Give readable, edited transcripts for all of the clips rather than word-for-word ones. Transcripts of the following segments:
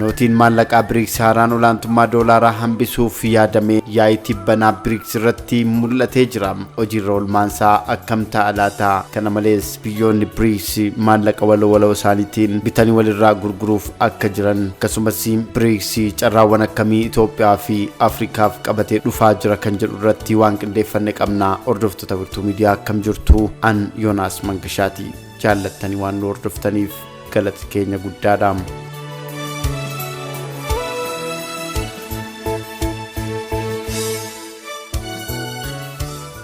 Nootiin maallaqaa BRICS haaraan olaantummaa doolaaraa hambisuuf yaadame yaa'ii tibbanaa BRICS irratti mul'atee jira. Hojiirra oolmaansaa akkam ta'a laata? Kana malees biyyoonni BRICS maallaqa waloo waloo isaaniitiin bitanii walirraa gurguruuf akka jiran, akkasumas BRICS carraawwan akkamii Itoophiyaa fi Afrikaaf qabatee dhufaa jira kan jedhu irratti waan qindeeffanne qabna. Hordoftoota Wirtuu Miidiyaa, akkam jirtu? An Yoonaas Mangashaati. Jaallattanii waan nu hordoftaniif galati keenya guddaadha.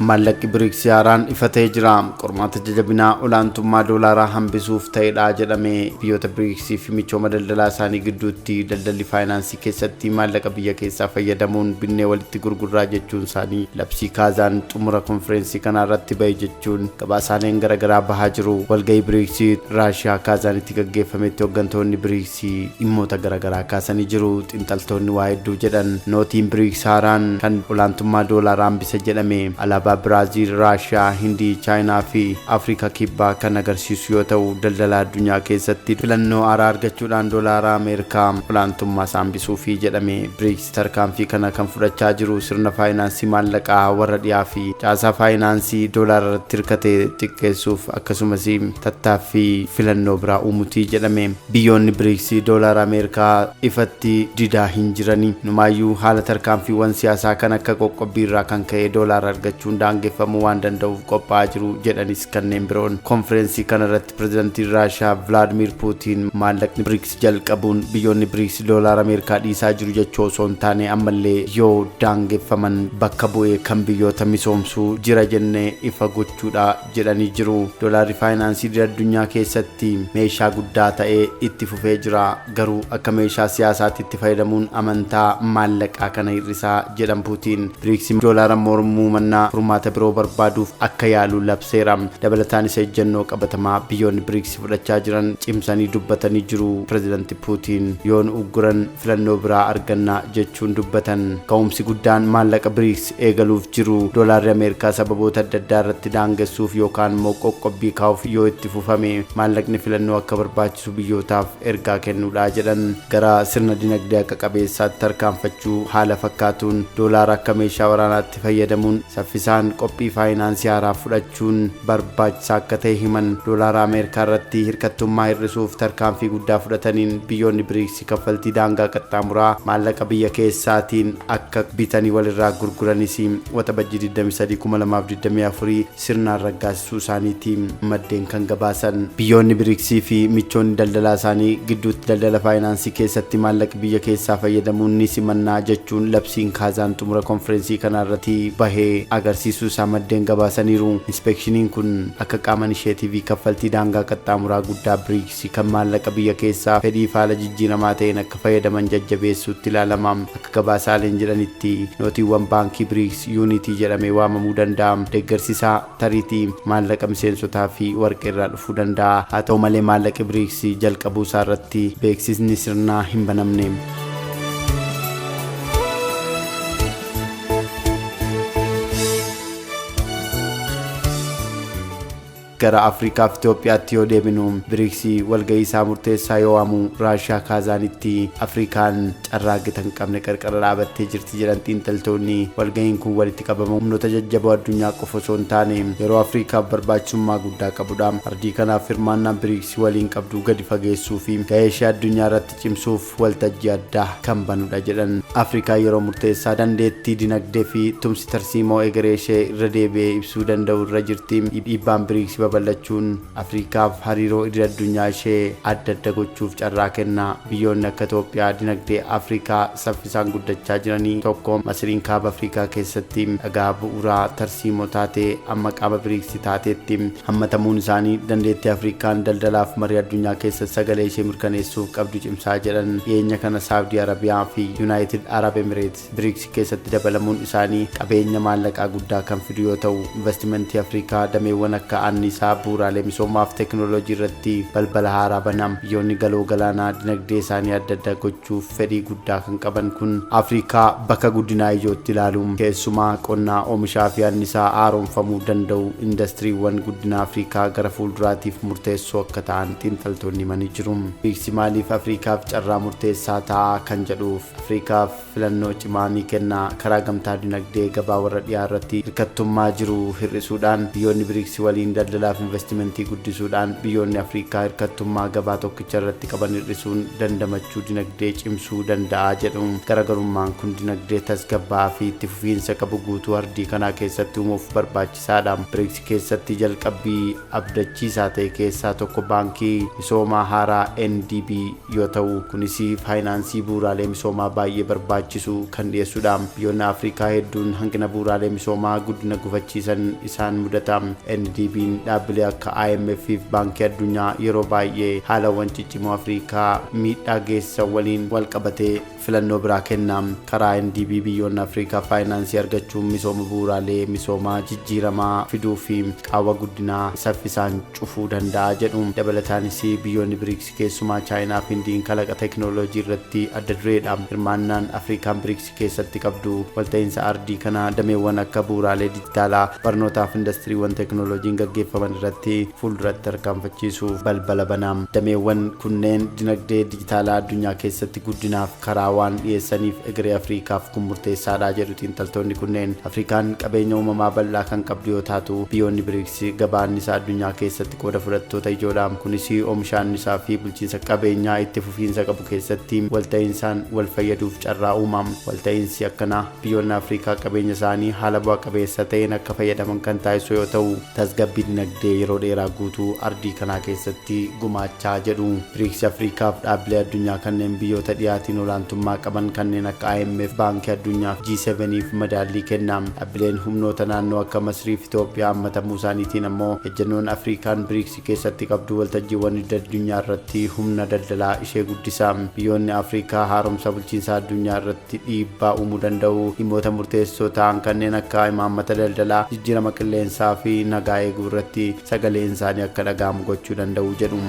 Maallaqi BRICS haaraan ifa ta'ee jira. Qormaata jajjabinaa olaantummaa doolaaraa hambisuuf ta'edha jedhame. Biyyoota BRICS fi michooma daldalaa isaanii gidduutti daldalli faayinaansii keessatti maallaqa biyya keessaa fayyadamuun binnee walitti gurgurraa jechuun isaanii labsii Kaazaan xumura konfireensii kanaa irratti bahe jechuun gabaasaaleen garaagaraa bahaa jiru. Walgahii BRICS Raashiyaa Kaazaanitti gaggeeffametti hooggantoonni BRICS dhimmoota garaagaraa kaasanii jiru. Xiinxaltoonni waa hedduu jedhan. Nootiin BRICS haaraan kan olaantummaa doolaaraa hambisa jedhame alaabaa Biraaziil, Raashiyaa, Hindii, Chaayinaa fi Afrikaa Kibbaa kan agarsiisu yoo ta'u, daldala addunyaa keessatti filannoo haaraa argachuudhaan doolaara Ameerikaa olaantummaa isaa hambisuufi jedhame. BRICS tarkaanfii kana kan fudhachaa jiru sirna faayinaansii maallaqaa warra dhiyaa fi caasaa faayinaansii doolaara irratti hirkate xiqqeessuuf, akkasumas tattaaffii filannoo biraa uumutii jedhame. Biyyoonni BRICS doolaara Ameerikaa ifatti didaa hin jirani. Numaayyuu haala tarkaanfiiwwan siyaasaa kan akka qoqqobbii irraa kan ka'e doolaara argachuun daangeffamuu waan danda'uuf qophaa'aa jiru jedhanis kanneen biroon. Konfireensii kana irratti pirezidantiin Raashiyaa Vilaadimir Puutiin maallaqni BRICS jalqabuun biyyoonni BRICS doolaara Ameerikaa dhiisaa jiru jechuu osoo hin taane, ammallee yoo daangeffaman bakka bu'ee kan biyyoota misoomsuu jira jennee ifa gochuudha jedhanii jiru. Doolaarri faayinaansii addunyaa keessatti meeshaa guddaa ta'ee itti fufee jira. Garuu akka meeshaa siyaasaatti itti fayyadamuun amantaa maallaqaa kana hir'isaa jedhan Puutiin. BRICS doolaara mormuu mannaa furmaata biroo barbaaduuf akka yaalu labseera. Dabalataanis ejjennoo qabatamaa biyyoonni BRICS fudhachaa jiran cimsanii dubbatanii jiru. Pirezidanti Puutiin yoon ugguran filannoo biraa arganna jechuun dubbatan. Ka'umsi guddaan maallaqa BRICS eegaluuf jiru doolaarri Ameerikaa sababoota adda addaa irratti daangessuuf yookaan immoo qoqqobbii kaa'uuf yoo itti fufame maallaqni filannoo akka barbaachisu biyyootaaf ergaa kennuudha jedhan. Gara sirna dinagdee akka qabeessaatti tarkaanfachuu haala fakkaatuun doolaara akka meeshaa waraanaatti fayyadamuun saffisaan qophii faayinaansii haaraa fudhachuun barbaachisaa akka ta'e himan. Doolaara Ameerikaa irratti hirkattummaa hir'isuuf tarkaanfii guddaa fudhataniin biyyoonni BRICS kaffaltii daangaa qaxxaamuraa maallaqa biyya keessaatiin akka bitanii walirraa gurguranis Waxabajjii 23 2024 sirnaan raggaasisuu isaaniitiin maddeen kan gabaasan. Biyyoonni BRICS fi michoonni daldalaa isaanii gidduutti daldala faayinaansii keessatti maallaqa biyya keessaa fayyadamuun ni simannaa jechuun labsiin Kaazaan xumura konfireensii kanaa irratti bahee agarsiisuu isaa maddeen gabaasaniiru. Inspeekshiniin kun akka qaama inisheetiivii kaffaltii daangaa qaxxaamuraa guddaa BRICS kan maallaqa biyya keessaa fedhii faala jijjiiramaa ta'een akka fayyadaman jajjabeessuutti ilaalama. Akka gabaasaaleen jedhanitti nootiiwwan baankii BRICS Unity jedhamee waamamuu danda'a. Deeggarsi isaa tariitii maallaqa miseensotaa fi warqee irraa dhufuu danda'a. Haa ta'u malee, maallaqi BRICS jalqabuu isaa irratti beeksisni sirnaa hin banamne. Gara Afrikaa fi Itoophiyaatti yoo deebinu, BRICS walgahii isaa murteessaa yoo waamu Raashiyaa Kaazaanitti Afrikaan carraa gita hin qabne qarqara dhaabattee jirti jedhan xiinxaltoonni. Walgahiin kun walitti qabama humnoota jajjaboo addunyaa qofa osoo hin taane yeroo Afrikaaf barbaachisummaa guddaa qabudha. Ardii kanaaf hirmaannaan BRICS waliin qabdu gadi fageessuu fi gahee ishee addunyaa irratti cimsuuf waltajjii addaa kan banudha jedhan. Afrikaan yeroo murteessaa dandeettii dinagdee fi tumsi tarsiimoo egeree ishee irra deebi'ee ibsuu danda'u irra jirti. Dhiibbaan BRICS babal'achuun Afrikaaf hariiroo idil addunyaa ishee adda adda gochuuf carraa kenna. Biyyoonni akka Itoophiyaa dinagdee Afrikaa saffisaan guddachaa jiranii tokko, Masiriin kaaba Afrikaa keessatti dhagaa bu'uuraa tarsiimoo taatee amma qaama BRICS taateetti hammatamuun isaanii dandeettii Afrikaan daldalaaf marii addunyaa keessatti sagalee ishee mirkaneessuuf qabdu cimsaa jedhan. Dhiyeenya kana Saawudii Arabiyaa fi Yuunaayitid Arab Emirates BRICS keessatti dabalamuun isaanii qabeenya maallaqaa guddaa kan fidu yoo ta'u, investimentii Afrikaa dameewwan akka anniisaa annisaa, bu'uuraalee misoomaa fi teekinooloojii irratti balbala haaraa bana. Biyyoonni galoo galaanaa dinagdee isaanii adda adda gochuuf fedhii guddaa kan qaban kun Afrikaa bakka guddinaa ijootti ilaalu. Keessumaa qonnaa, oomishaa fi annisaa haaromfamuu danda'u indastiriiwwan guddina Afrikaa gara fuulduraatiif murteessoo akka ta'an xiinxaltoonni himanii jiru. BRICS maaliif Afrikaaf carraa murteessaa ta'a kan jedhuuf, Afrikaaf filannoo cimaa ni kenna. Karaa gamtaa dinagdee gabaa warra dhiyaa irratti hirkattummaa jiru hir'isuudhaan, biyyoonni BRICS waliin daldalaaf investimentii guddisuudhaan, biyyoonni Afrikaa hirkattummaa gabaa tokkicha irratti qaban hir'isuun dandamachuu dinagdee cimsuu danda'a jedhu. Garaagarummaan kun dinagdee tasgabbaa'aa fi itti fufiinsa qabu guutuu ardii kanaa keessatti uumuuf barbaachisaadha. BRICS keessatti jalqabbii abdachiisaa ta'e keessaa tokko baankii misoomaa haaraa NDB yoo ta'u, kunis faayinaansii bu'uuraalee misoomaa baay'ee barbaachisu kan dhiyeessudha. Biyyoonni Afrikaa hedduun hanqina bu'uuraalee misoomaa guddina gufachiisan isaan mudata. NDB'n dhaabbilee akka IMF fi Baankii Addunyaa yeroo baay'ee haalawwan ciccimoo Afrikaa miidhaa geessisan waliin wal qabatee filannoo biraa kenna. Karaa NDB biyyoonni Afrikaa faayinaansii argachuun misooma bu'uuraalee misoomaa jijjiiramaa fiduu fi qaawwa guddinaa saffisaan cufuu danda'a jedhu. Dabalataanis biyyoonni BRICS, keessumaa Chaayinaa fi Hindiin, kalaqa teekinooloojii irratti adda dureedha. Hirmaannaan Afrikaan BRICS keessatti qabdu walta'iinsa ardii kana dameewwan akka bu'uuraalee dijitaalaa, barnootaa fi indastiriiwwan teekinooloojiin gaggeeffaman irratti fuulduratti tarkaanfachiisuuf balbala bana. Dameewwan kunneen dinagdee dijitaalaa addunyaa keessatti guddinaaf karaa waan dhiyeessaniif egeree Afrikaaf kun murteessaadha jedhu xiinxaltoonni kunneen. Afrikaan qabeenya uumamaa bal'aa kan qabdu yoo taatu, biyyoonni BRICS gabaa annisaa addunyaa keessatti qooda fudhattoota ijoodha. Kunis oomisha annisaa fi bulchiinsa qabeenyaa itti fufiinsa qabu keessatti walta'iinsaan wal fayyaduuf carraa uuma. Walta'iinsi akkanaa biyyoonni Afrikaa qabeenya isaanii haala bu'a qabeessa ta'een akka fayyadaman kan taasisu yoo ta'u, tasgabbii dinagdee yeroo dheeraa guutuu ardii kanaa keessatti gumaachaa jedhu. BRICS Afrikaaf dhaabbilee addunyaa kanneen biyyoota dhiyaatiin olaantummaa qaban kanneen akka IMF, Baankii Addunyaa fi G7f madaallii kenna. Dhaabbileen humnoota naannoo akka Masrii fi Itoophiyaa hammatamuu isaaniitiin ammoo ejjennoon Afrikaan BRICS keessatti qabdu waltajjiiwwan addunyaa irratti humna daldalaa ishee guddisa. Biyyoonni Afrikaa haaromsa bulchiinsa addunyaa irratti dhiibbaa uumuu danda'u. Dhimmoota murteessoo ta'an kanneen akka imaammata daldalaa, jijjiirama qilleensaa fi nagaa eeguu irratti sagaleen isaanii akka dhaga'amu gochuu danda'u jedhu.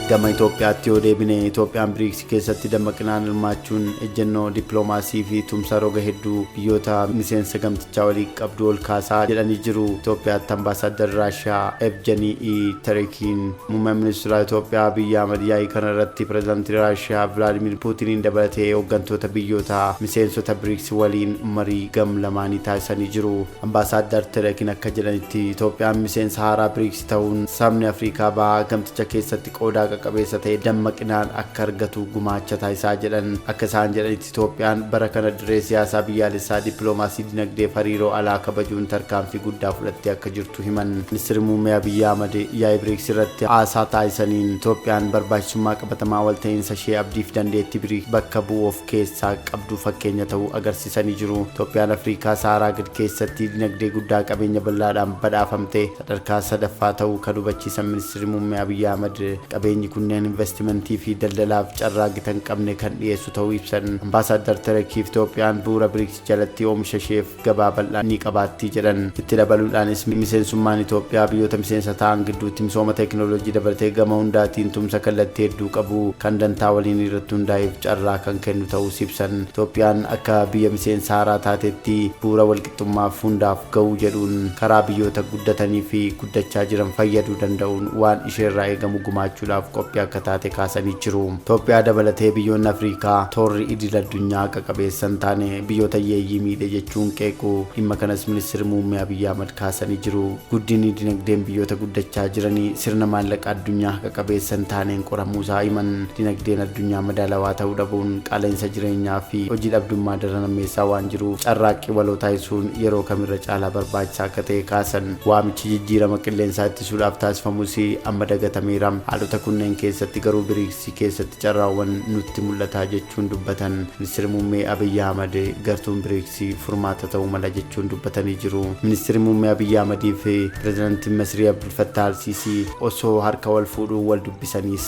Gama Itoophiyaatti yoo deebine, Itoophiyaan BRICS keessatti dammaqinaan hirmaachuun ejjennoo dippiloomaasii fi tumsa roga hedduu biyyoota miseensa gamtichaa walii qabdu ol kaasaa jedhanii jiru. Itoophiyaatti ambaasaaddar Raashiyaa Evgenii Terekiin, muummeen ministeera Itoophiyaa Abiyyi Ahmad yaa'ii kana irratti pirezidaantii Raashiyaa Vilaadimir Puutiniin dabalatee hooggantoota biyyoota miseensota BRICS waliin marii gam lamaanii taasisanii jiru. Ambaasaaddar Terekiin akka jedhanitti, Itoophiyaan miseensa haaraa BRICS ta'uun sabni Afrikaa Bahaa gamticha keessatti qooda qabeessa ta'e dammaqinaan akka argatu gumaacha taasisaa jedhan. Akka isaan jedhanitti, Itoophiyaan bara kana dirree siyaasaa biyyaalessaa, dippiloomaasii, dinagdee fi hariiroo alaa kabajuun tarkaanfii guddaa fudhattee akka jirtu himan. Ministeerri Muummee Abiyyi Ahmad yaa'ii BRICS irratti haasaa taasisaniin Itoophiyaan barbaachisummaa qabatamaa walta'iinsa ishee abdii fi dandeettii BRICS bakka bu'u of keessaa qabdu fakkeenya ta'uu agarsiisanii jiru. Itoophiyaan Afrikaa Saaraa gad keessatti dinagdee guddaa qabeenya bal'aadhaan badhaafamte sadarkaa sadaffaa ta'uu kan hubachiisan Ministeerri Muummee Abiyyi Ahmad, qabeenyi kunneen investimentii fi daldalaaf carraa gita hin qabne kan dhiyeessu ta'uu ibsan. Ambaasaaddar Terekiif Itoophiyaan bu'uura BRICS jalatti oomisha isheef gabaa bal'aa ni qabaatti jedhan. Itti dabaluudhaanis miseensummaan Itoophiyaa biyyoota miseensa ta'an gidduutti misooma teekinooloojii dabalatee gama hundaatiin tumsa kallattii hedduu qabu kan dantaa waliin irratti hundaa'eef carraa kan kennu ta'uus ibsan. Itoophiyaan akka biyya miseensa haaraa taatetti bu'uura walqixxummaaf hundaaf ga'uu jedhuun karaa biyyoota guddatanii fi guddachaa jiran fayyaduu danda'uun waan isheerraa eegamu gumaachuudhaaf qophii akka taate kaasanii jiru. Itoophiyaa dabalatee biyyoonni Afrikaa toorri idil addunyaa haqa qabeessa hin taane biyyoota hiyyeeyyii miidhe jechuun qeequ. Dhimma kanas Ministeerri Muummee Abiyyi Ahmad kaasanii jiru. Guddinni dinagdeen biyyoota guddachaa jiranii sirna maallaqa addunyaa haqa qabeessa hin taaneen qoramuusaa himan. Dinagdeen addunyaa madaalawaa ta'uu dhabuun qaala'insa jireenyaa fi hojii dhabdummaa daran hammeessaa waan jiruuf carraaqqii waloo taasisuun yeroo kamirra caalaa barbaachisaa akka ta'e kaasan. Waamichi jijjiirama qilleensaa ittisuudhaaf taasifamus amma dagatameera. Haalota kunneen Kanneen keessatti garuu Biriiksii keessatti carraawwan nutti mul'ata jechuun dubbatan. Ministeerri Muummee Abiyyi Ahmad gartuun Biriiksii furmaata ta'uu mala jechuun dubbatanii jiru. Ministeerri Muummee Abiyyi Ahmadii fi Pireezidaantiin Masrii Abdul Fattah Al-Siisii osoo harka wal fuudhuun wal dubbisaniis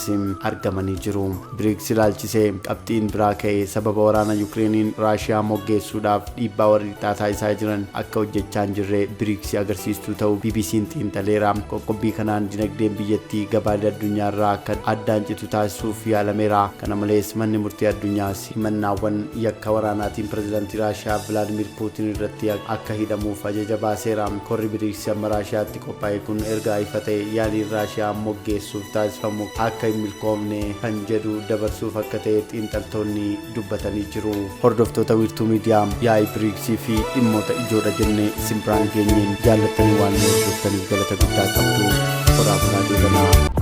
argamanii jiru. Biriiks ilaalchisee qabxiin biraa ka'e sababa waraana Yukireeniin Raashiyaa moggeessuudhaaf dhiibbaa warri lixaa taasisaa jiran akka hojjechaa hin jirre Biriiksii agarsiistuu ta'uu BBC'n xiinxaleera. Qoqqobbii kanaan dinagdeen biyyattii gabaalee addunyaarraa akka addaan citu taasisuuf yaalameera. Kana malees manni murtii addunyaas himannaawwan yakka waraanaatiin pireezidaantii Raashiyaa Vilaadimir Puutiin irratti akka hidhamuuf ajaja baaseera. Korri Biriiksii amma Raashiyaatti qophaa'e kun ergaa ifa ta'e yaaliin Raashiyaa moggeessuuf taasifamu akka hin milkoomne kan jedhu dabarsuuf akka ta'e xiinxaltoonni dubbatanii jiru. Hordoftoota Wiirtuu Miidiyaa, yaa'ii Biriiksii fi dhimmoota ijoodha jennee isin biraan geenyeen jaallattanii waan nu hordoftaniif galata guddaa qabdu. Horaa bulaa deebanaa.